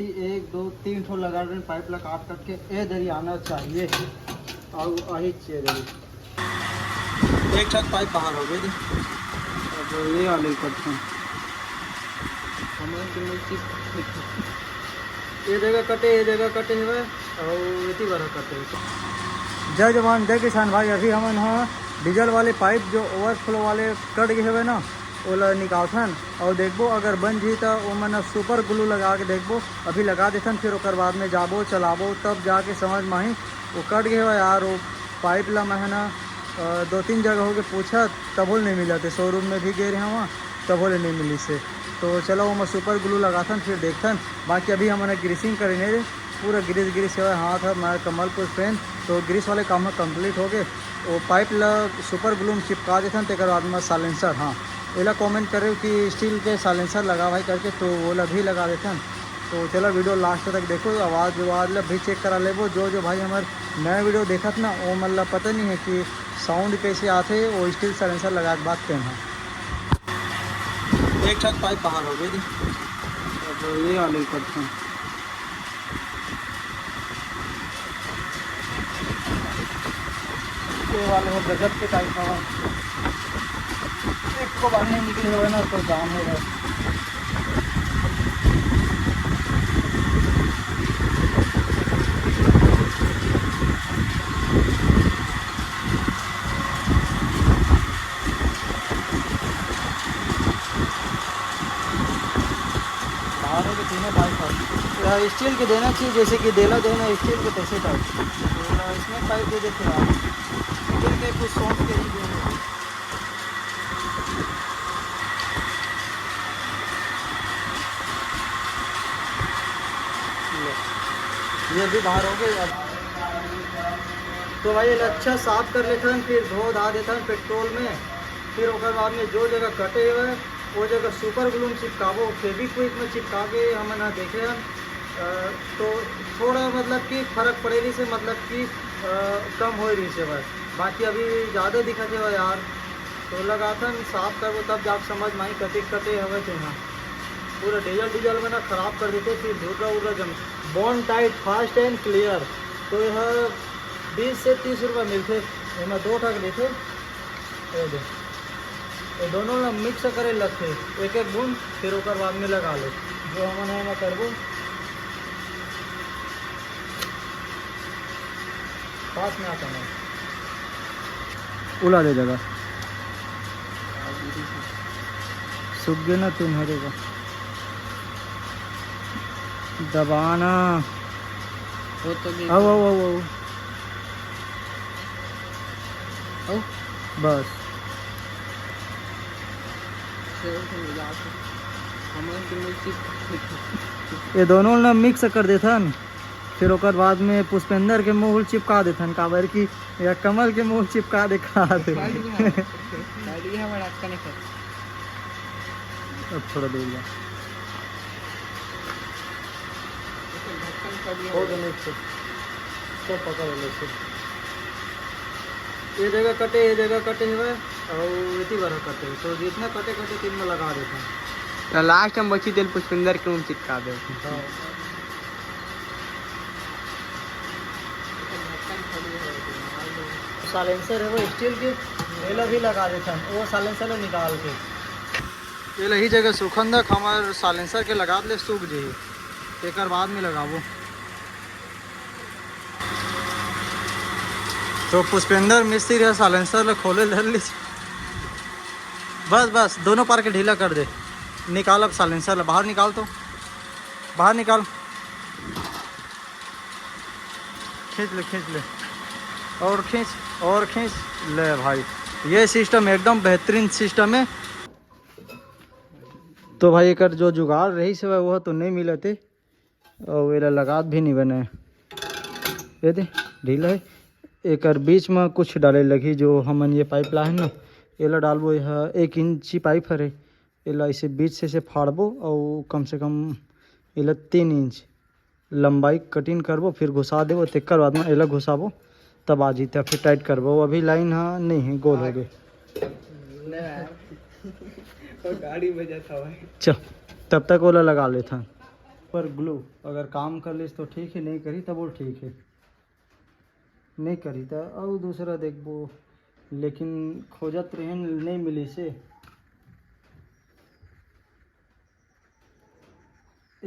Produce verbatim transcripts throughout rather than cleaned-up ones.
एक दो तीन ठो लगा रहे पाइप ला काट करके, ए दरी आना चाहिए। और अही छे दरी एक छत पाइप बाहर हो गई। अब ये वाले करते हैं। ये जगह कटे, ये जगह कटे हुए और इतनी बार कटे हुए। जय जवान जय किसान भाई, अभी हमन ह डीजल वाले पाइप जो ओवरफ्लो वाले कट गए हुए ना, ओला निकालथन और देखबो, अगर बन जी त ओमन सुपर ग्लू लगा के देखबो। अभी लगा देथन, फिर ओकर बाद में जाबो चलाबो, तब जाके समझ में आही। वो कट गए हुए यार, वो पाइप ला मैं ह ना अ, दो तीन जगह होके पूछा, तभो ले नहीं मिला थे। शोरूम में भी गए रहे वहाँ, तभो ले नहीं मिली से। तो चलो वो मैं सुपर ग्लू लगाथन, फिर देखथन। बाकी अभी हमने ग्रीसिंग करे नहीं रे, पूरा ग्रीस ग्रीस है हाथ है, मैं कमल पुष्पेन। तो ग्रीस वाले काम में कंप्लीट हो गए। वो पाइप ला सुपर ग्लू में चिपका देथन, तेकर बाद में साइलेंसर। हाँ, एला कमेंट करे कि स्टील के साइलेंसर लगा भाई करके, तो वो ला भी लगा देथन। तो चलो वीडियो लास्ट तक देखो, आवाज़ वावाज ला भी चेक करा लेबो। जो जो भाई हमारे नया वीडियो देखत ना, वो मन ला पता नहीं है कि साउंड कैसे आथे, वो स्टील साइलेंसर लगा के बात करना। एक छत पाइप बाहर हो गई थी। अब ये वाले ऊपर से। ये वाले हो गजब के टाइप का। एक को बाहर नहीं निकले हुए ना, तो जाम हो गया। बाहर के तीनों पाइप है। या स्टील के देना चाहिए, जैसे कि देला देना स्टील के, तैसे टाइप। तो इसमें पाइप दे देते हैं आप। स्टील के कुछ सोच के ही देंगे। ये भी बाहर हो गए। अब तो भाई, ये अच्छा साफ कर लेथन, फिर धो धा देथन पेट्रोल में। फिर ओकर बाद में जो जगह कटे हुए, वो जगह सुपर ग्लू में चिपकाबो, फेविक्विक में चिपका के हमन ह देखे हन। अ, तो थोड़ा मतलब कि फर्क पड़े रही से, मतलब कि अ, कम हो रही से बस, बाकी अभी ज़्यादा दिखत हे यार। तो लगाथन, साफ करबो, तब जाके समझ में आई कतिक कटे हवे तेहा। पूरा डीजल डीजल में ना खराब कर देते। फिर धुर्रा उर्रा जम। Bond tight, fast and clear. तो यह बीस से तीस रुपये मिलते, एमा दो ठक लेते। ये दे, ये दोनों ला मिक्स करे लगथे, एक एक बूंद, फिर ओकर बाद में लगा लो। जो हमन एमा करबो, पास में आता ना। उला दे जगह। सूख गए ना तीन हरे का। दबाना। वो तो भी आओ, आओ, आओ, आओ। आओ। बस। ये दोनों ना मिक्स कर देथन, फिर ओकर बाद में पुष्पेंद्र के मुंह ल चिपका देथन, काबर कि या कमल के मुंह ल चिपका दे, खा दे। बढ़िया, बढ़िया, बड़ा अच्छा नहीं कर। अब थोड़ा देर बाद। हो गए, नेक्स्ट। सब पकड़ लो, सब। ये जगह कटे, ये जगह कटे हुए, और इतनी बार कटे हुए। तो जितना कटे, कटे, तीन में लगा देते हैं। तो लास्ट में बची तेल पुष्पेंद्र के मुंह चिपका दे। हाँ। साइलेंसर है वो स्टील की, एला भी लगा देते हैं, वो साइलेंसर निकाल के। ये लही जगह सुखंदक हमार साइलेंसर के लगा ले, सूख जही, तेकर बाद में लगाबो। तो पुष्पेंद्र मिस्त्री है, साइलेंसर ले खोले धर ली। बस, बस, दोनों पार के ढीला कर दे। निकाल अब साइलेंसर ले, बाहर निकाल तो, बाहर निकाल। खींच ले, खींच ले, और खींच, और खींच। ले भाई, ये सिस्टम एकदम बेहतरीन सिस्टम है। तो भाई, एकर जो जुगाड़ रही से वो तो नहीं मिलते। अउ एला लगात भी नहीं बने। ये दे, ढीला है। एकर बीच में कुछ डाले लगही, जो हमन ये पाइप ला है ना, एला डालबो। यह एक इंची पाइप हरे, एला इसे बीच से, से फाड़बो, अउ कम से कम एला तीन इंच लंबाई कटिंग करबो, फिर घुसा देबो, तेकर बाद में एला घुसाबो, तब आ जीता, फिर टाइट करबो। अभी लाइन हा नहीं है, गोल हो गए। गाड़ी में जाता भाई। चल, तब तक ओला लगा लेथन। पर ग्लू अगर काम कर लिस तो ठीक है, नहीं करी तब वो ठीक है, नहीं करी त अउ दूसरा देखबो। लेकिन खोजत रहेन, नहीं मिली से।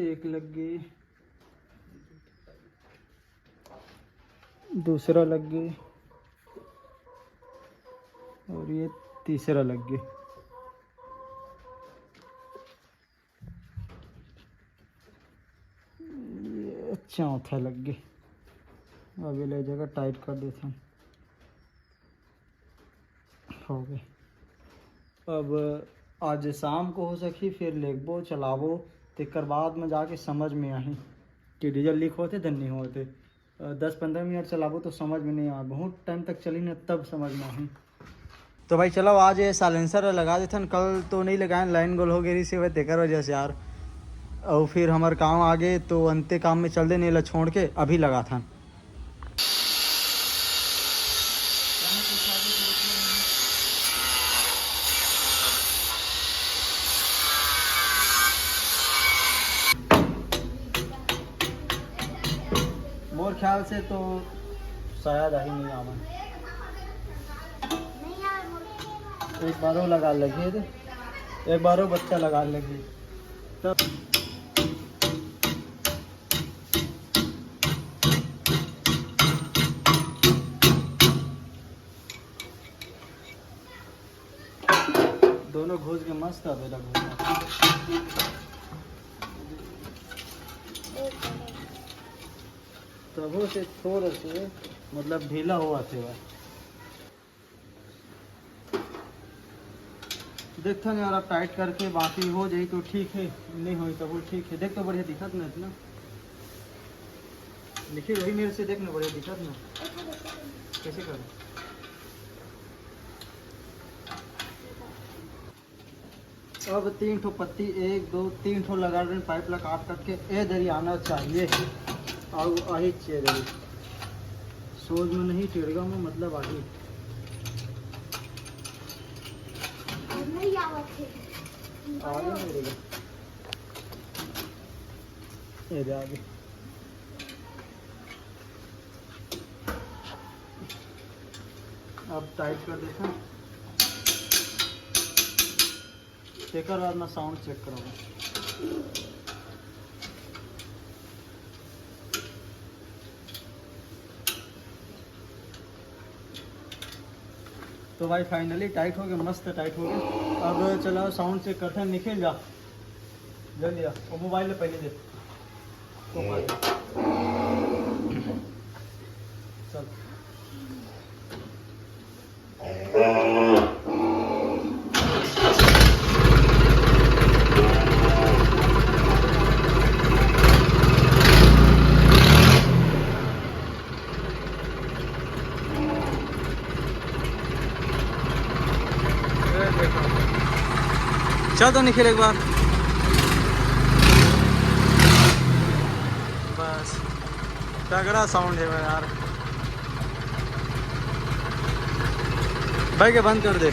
एक लग गई, दूसरा लग गई और ये तीसरा लग गई। ये चौथा लग गई। अब ये ले जगह टाइट कर देथन। हो गए। अब आज शाम को हो सकी, फिर लेगबो, चलाबो, तेकर बाद में जाके समझ में आही कि डीजल लीक होते धन नहीं होते। अ, दस पंद्रह मिनट चलाबो तो समझ में नहीं आए, बहुत टाइम तक चली ना तब समझ में आही। तो भाई चलो, आज ये साइलेंसर लगा देथन। कल तो नहीं लगाए, लाइन गोल हो गई रही से, तेकर वजह से यार। और फिर हमार काम आ गए तो अंते काम में चल दे, नहीं ला छोड़ के अभी लगाथन। मोर ख्याल से तो शायद आही नहीं आवन। एक बारो लगा लगी रे, एक बारो बच्चा लगा लगी तब। दोनों घुस के मस्त अब एला घुमा। तभो से थोड़ा से मतलब ढीला हुआ थे भाई। देखथन यार, अब टाइट करके बाकी हो जाई तो ठीक है, नहीं होई तो वो ठीक है। देख तो बढ़िया दिखत ना इतना। निखिल, वही मेरे से देख ना, बढ़िया दिखत ना। कैसे करूँ? अब तीन ठो पत्ती, एक, दो, तीन ठो लगा रहे पाइप ला काट काट के। ए दरी आना चाहिए। और आही चाहिए दरी। सोच में नहीं, टेढ़गा में मतलब आही। नहीं आवत है। आ गया मेरे को। ये दे आगे। अब टाइट कर देते हैं। तेकर बाद मैं साउंड चेक कराऊंगा। तो भाई फाइनली टाइट हो गए, मस्त टाइट हो गए। अब चलो साउंड चेक करते हैं। निखिल जा, जल्दी आ, वो मोबाइल पहले दे। तो भाई, चल। चल तो निखिल एक बार। बस, तगड़ा साउंड है भाई यार। भाई के बंद कर दे,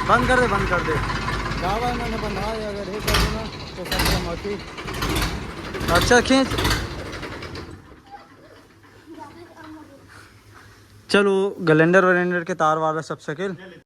बंद कर दे, बंद कर दे। बाबा मैंने बंधा है, अगर ये कर देना तो सब माफी। अच्छा खींच। चलो, ग्लेंडर वलेंडर के तार वाला सब साइकिल।